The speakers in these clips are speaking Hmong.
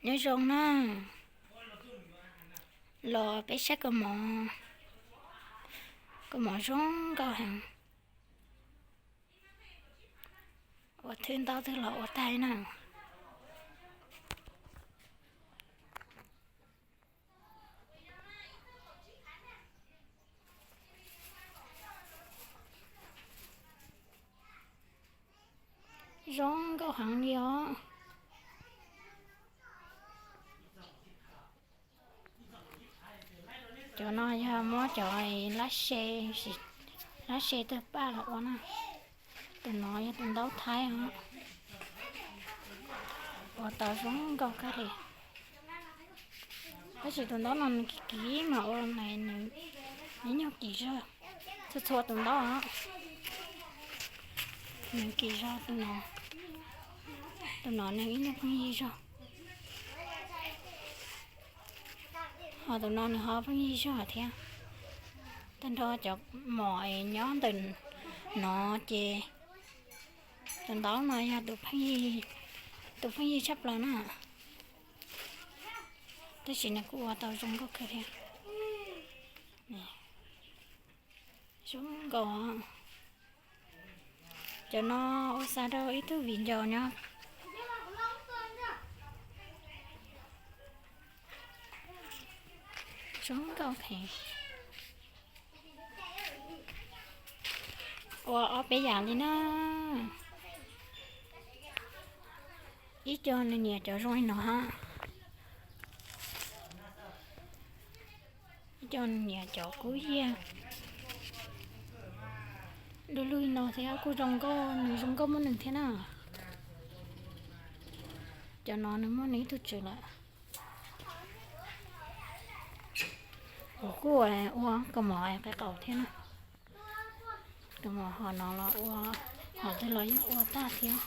Nyob zoo na, los peb saib kaus mom, kaus mom zoo nkauj heev. Ua thwj ntaub twg los ua tag na. Zoo nkauj heev li os. Cov no yog muab cov lab se, lab se tawg paj los ua na. Tus no yog tus ntaub thaib os. Ua tau zoo nkauj kawg li. Tab sis tus ntaub no nws kim kim mas ua nws ib nyuag kim zog. Txhua txhua tus ntaub os, nws kim zog. Tus no nws ib nyuag pheej yig zog. Ho tus no nws ho pheej yig zog thiab. Tag nrho cov mom es nyob ntawm no ces tus ntaub no yog tus pheej yig tshaj plaws na. Tab sis nws kuj ua tau zoo nkauj kawg thiab. Zoo nkauj. Cov no ua xa rau ib tug viv ncaus nyob. Zoo nkauj heev. Ua ob peb yam li na. Ib co nws niam cov zoo li no hab. Ib co nws niam cov kub yag. Lub lub li no thiab kuj zoo nkauj, nws zoo nkauj muaj nws thiab na. Cov no nws muaj nws ib tug tswv lawm. Kuv kuj ua kaus mom qe qaum thiab na. Kaus mom hom no los ua, hom twg los yeej ua tag thiab.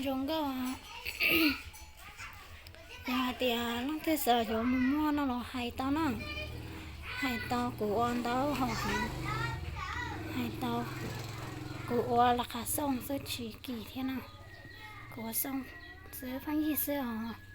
Zoo nkauj. Yog hais tias leej twg xav yuav mus muag no los hais tau na. Hais tau, kuv ua ntaub hau heev. Hais tau, kuv ua laj qas xooj xwb tsis kim thiab na. Kuv ua xooj xwb, pheej yig xwb os.